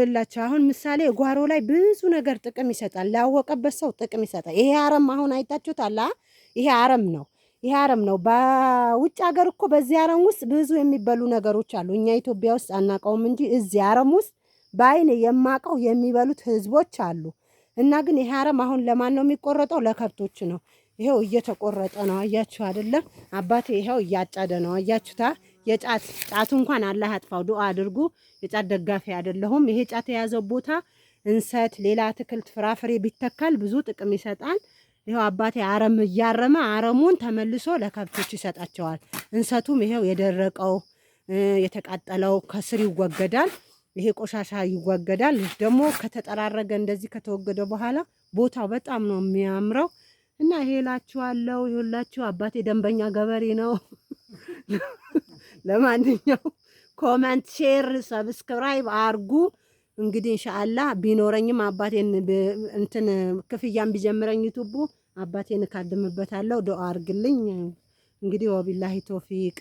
ይኸውላችሁ አሁን ምሳሌ ጓሮ ላይ ብዙ ነገር ጥቅም ይሰጣል። ላወቀበት ሰው ጥቅም ይሰጣል። ይሄ አረም አሁን አይታችሁታል። ይሄ አረም ነው። ይሄ አረም ነው። በውጭ ሀገር እኮ በዚህ አረም ውስጥ ብዙ የሚበሉ ነገሮች አሉ። እኛ ኢትዮጵያ ውስጥ አናውቀውም እንጂ እዚህ አረም ውስጥ በአይን የማቀው የሚበሉት ህዝቦች አሉ። እና ግን ይሄ አረም አሁን ለማን ነው የሚቆረጠው? ለከብቶች ነው። ይሄው እየተቆረጠ ነው። አያችሁ አይደለም? አባቴ ይሄው እያጨደ ነው። አያችሁታ? የጫት ጫቱ እንኳን አላህ አጥፋው፣ ዱአ አድርጉ። የጫት ደጋፊ አይደለሁም። ይሄ ጫት የያዘው ቦታ እንሰት፣ ሌላ አትክልት፣ ፍራፍሬ ቢተካል ብዙ ጥቅም ይሰጣል። ይኸው አባቴ አረም እያረመ አረሙን ተመልሶ ለከብቶች ይሰጣቸዋል። እንሰቱም ይሄው የደረቀው የተቃጠለው ከስር ይወገዳል። ይሄ ቆሻሻ ይወገዳል። ደግሞ ከተጠራረገ እንደዚህ ከተወገደ በኋላ ቦታው በጣም ነው የሚያምረው። እና ይሄ እላችኋለሁ። ይኸውላችሁ አባቴ ደንበኛ ገበሬ ነው። ለማንኛውም comment፣ share፣ subscribe አርጉ። እንግዲህ ኢንሻአላህ ቢኖረኝም አባቴን እንትን ክፍያም ቢጀምረኝ ዩቱቡ አባቴን እካድምበታለሁ። ዱአ አርግልኝ። እንግዲህ ወቢላሂ ቶፊቅ።